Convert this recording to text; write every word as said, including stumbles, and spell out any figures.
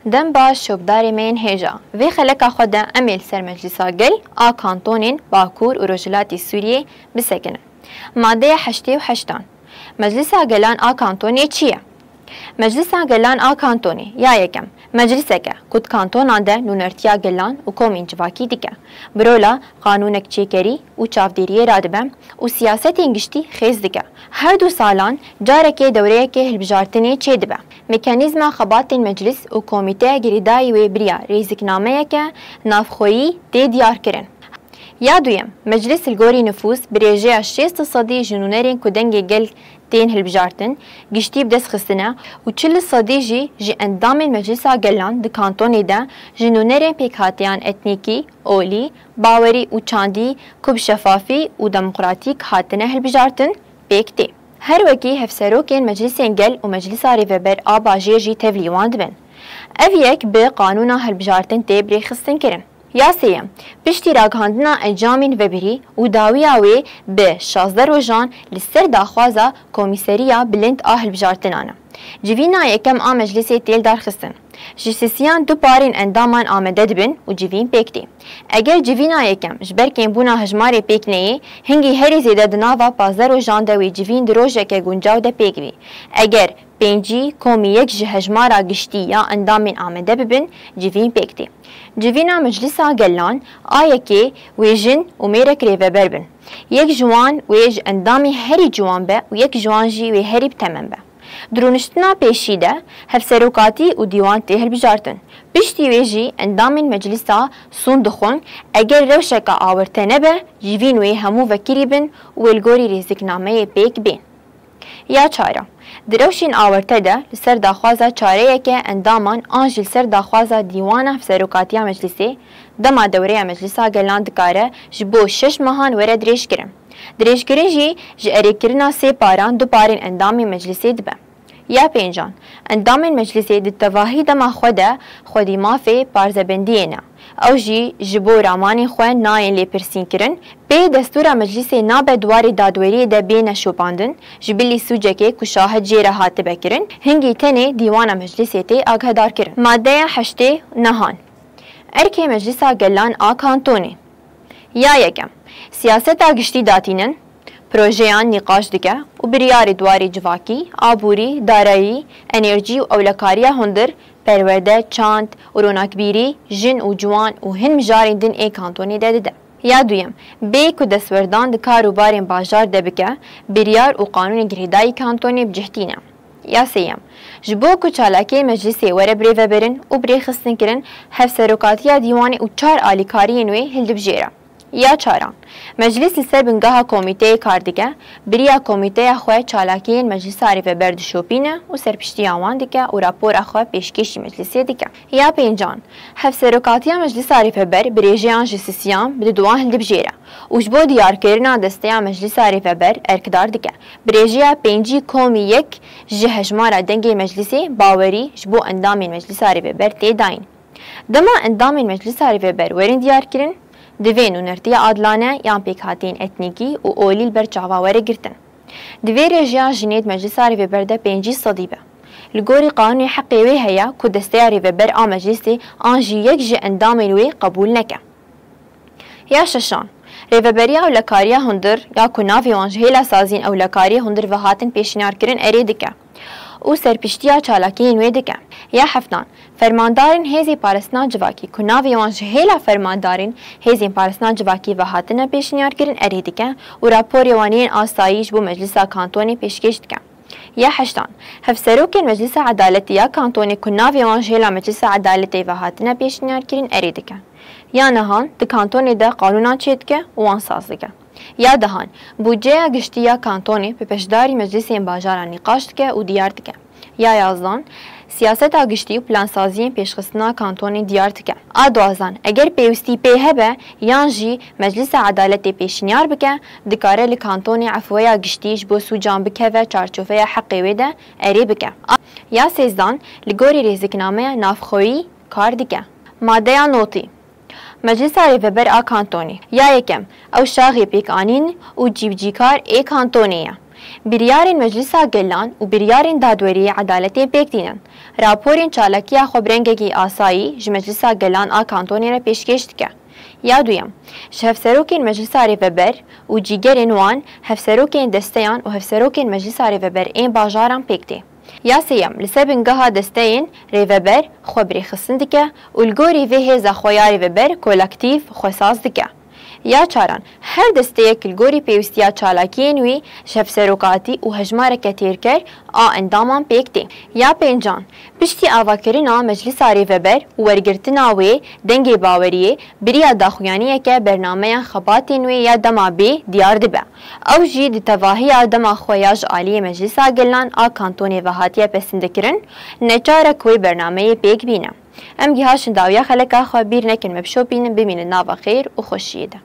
Dem baş şopdarê me yên hêja. Vê xeleka xwe de em ê li ser Meclisa Gel a kantonên Bakur û Rojhilatê Sûriyê bisekinin. Madeya heştê û heştan. Meclisa Gelan a kantonê çi ye? Meclisa Gelan a kantonê ya yekem, mecliseke ku di kantonan de nûnertiya gelan û komên civakî dike. Birola qanûnek çêkerî û çavdêriyê radibe û siyasetên giştî xêz dike. Her du salan carekê dewreyekê hilbijartinê çêdibe. Mekanîzma xebatên meclis û komîteya girêdayî wê bi riya rêziknameyeke navxweyî tê diyarkirin. Ya duyem, meclis li gorî nifûs bi rêjeya şêst sedî ji nûnerên ku dengê gel tên hilbijartin, giştî bi dest xistine û çil sedî jî ji endamên Meclisa Gelan di kantonê de ji nûnerên pêkhatiyan etnîkî, olî, bawerî û çandî ku bi şefafî û demokratîk hatine hilbijartin, pêk tê. Her wekî hevserokên Meclisên Gel û Meclisa Rêveber a bajêr jî tevlî wan dibin. Ev yek bi qanûna hilbijartin tê birêxistinkirin. Ya sêyem, piştî ragihandina encamên vebirî û dawiya wê bi şazdeh rojan li ser daxwaza Komîseriya Bilind a Hilbijartinan e. Civîna yekem a Meclisê tê lidarxistin. Ji sisiyan du parên endaman amade dibin û civîn pêk tê. Eger civîna yekem ji ber kêmbûna hejmarê pêk neyê, hingî herî zêde di nava pazdeh rojan de wê civîn di rojeke guncaw de pêk bî. Eger pêncî komî yek ji hejmara giştî ya endamên amade bibin, civîn pêk tê. Civîna Meclisa Gelan a yekê wê jin û mêrek rêveber bin. Yek ji wan wê ji endamê herî ciwan be û yek ji wan jî wê herî bi temen be. Di rûniştina pêşî de hevserokatî û dîwan tê hilbijartin. Piştî wê jî endamên meclisa sûnd dixwin, eger rewşeke awirte nebe, civîn wê hemû vekirî bin û wê li gorî rêziknameyê pêk bên. Ya çaran, di rewşên awarte de li ser daxwaza çareyeke endaman an jî li ser daxwaza dîwana hevserokatiya meclisê, dema dewreya Meclisa Gelan dikare ji bo şeş mehan were dirêjkirin. Dirêjkirin jî ji erêkirina sê paran du parên endamên meclisê dibe. Ya pêncan, endamên meclisê di tevahî dema xwe de xwedî mafê parzebendiyê ne. Ew jî ji bo ramanên xwe nayên lêpirsînkirin, pê destûra meclisê nabe di warê dadweriyê de bêne şopandin, ji bilî sûcekê ku şahid jê re hatibe kirin, hingî tenê dîwana meclisê tê agahdarkirin. Madeya heştê nehan. Erkê Meclisa Gelan a Kantonê. Ya yekem, siyaseta giştî datînin, projeyan nîqaş dike û biryarê di warê civakî, aborî, darayî, enerjî û ewlekariya hundir, perwerde, çand û ronakbîrî, jin û ciwan û hin mijarên din ê kantonê de dide. Ya duyem, bê ku destwerdan di kar û barên bajar de bike, biryar û qanûnê girêdayî kantonê bi cih tîne. Ya sêyem, ji bo ku çalakiyên meclisê were birêvebirin û birêxistinkirin, hevserokatiya dîwanê û çar alîkariyên wê hildibijêre. Ya çaran, meclis li ser bingeha komîteyê kar dike, bi riya komîteya xwe çalakiyên Meclisa Rêveber dişopîne û serpiştiya wan dike û rapora xwe pêşkêşî meclisê dike. Ya pêncan, hevserokatiya Meclisa Rêveber bi rêjeyan ji sisiyan bi diduwan hildibijêre û ji bo diyarkirina desteya Meclisa Rêveber erkdar dike. Bi rêjeya pêncî komî yek ji hejmara dengê meclisê bawerî ji bo endamên Meclisa Rêveber tê dayîn. Dema endamên Meclisa Rêveber werin diyarkirin, divê nûnertiya adilane yan pêkhatiyên etnîkî û olî li ber çava were girtin. Divê rêjeya jinê di Meclisa Rêveber de pêncî sedî be. Li gorî qanûnê heqê wê heye ku desteya rêveber a meclisê an jî yek ji endamên wê qebûl neke. Ya şeşan, rêveberiya ewlekariya hundir ya ku navê wan ji hêla saziyên ewlekariyê hundir ve hatin pêşniyarkirin erê dike û serpiştiya çalakiyên wê dike. Ya heftan, fermandarên hêzên parastina civakî ku navê wan ji hêla fermandarên hêzên parastina civakî ve hatine pêşniyarkirin erê dike û raporê wan yên asayî ji bo Meclisa Kantonê pêşkêş dike. Ya heştan, hevserokên Meclisa Edaletê ya kantonê ku navê wan ji hêla Meclisa Edaletê ve hatine pêşniyarkirin erê dike. Ya nehan, di kantonê de qanûnan çêdike û wan saz dike. Ya dehan, budceya giştî ya kantonê bi beşdarî meclisên bajaran nîqaş dike û diyar dike. Ya yazdan, siyaseta giştî û plansaziyên pêşxistina kantonê diyar dike. A duwazdan, eger pêwistî pê hebe yan jî Meclisa Edaletê pêşniyar bike, dikare li kantonê efweya giştî ji bo sûcan bikeve çarçoveya heqê wê de erê bike. A, ya sêzdan, li gorî rêziknameya navxweyî kar dike. Madeya notî. Meclisa Rêveber a Kantonê. Ya yekem, ew şaxê pêkanîn û cîbicîkar ê kantonê ye. Biryarên Meclisa Gelan û biryarên dadweriyê edaletê pêk tînin. Raporên çalakiya xwe bi rengekî asayî ji Meclisa Gelan a Kantonê re pêşkêş dike. Ya duyem, ji hevserokên Meclisa Rêveber û cîgerên wan, hevserokên desteyan û hevserokên Meclisa Rêveber ên bajaran pêk tê. Ya sêyem, li ser bingeha desteyên rêveber xwe birêxistin dike û li gorî vê hêza xwe ya rêveber, kolektîf, xwe saz dike. Ya çaran, her desteyek li gorî pêwîstiya çalakiyên wî ji hevserokatî û hejmareke têrker a endaman pêk tê. Ya pêncan, piştî avakirina Meclisa Rêveber û wergirtina wê dengê baweriyê, biriya daxuyaniyeke bernameya xebatên wê ya dema bê diyar dibe. Ew jî di tevahiya dema xwe ya ji aliyê Meclisa Gelan a Kantonê ve hatiye pesindekirin, neçarek wê bernameyê pêk bîne. Em giha şindawiya xeleka xwe bîr nekin, me bişopînin, bimînin nava xêr û xweşiyê de.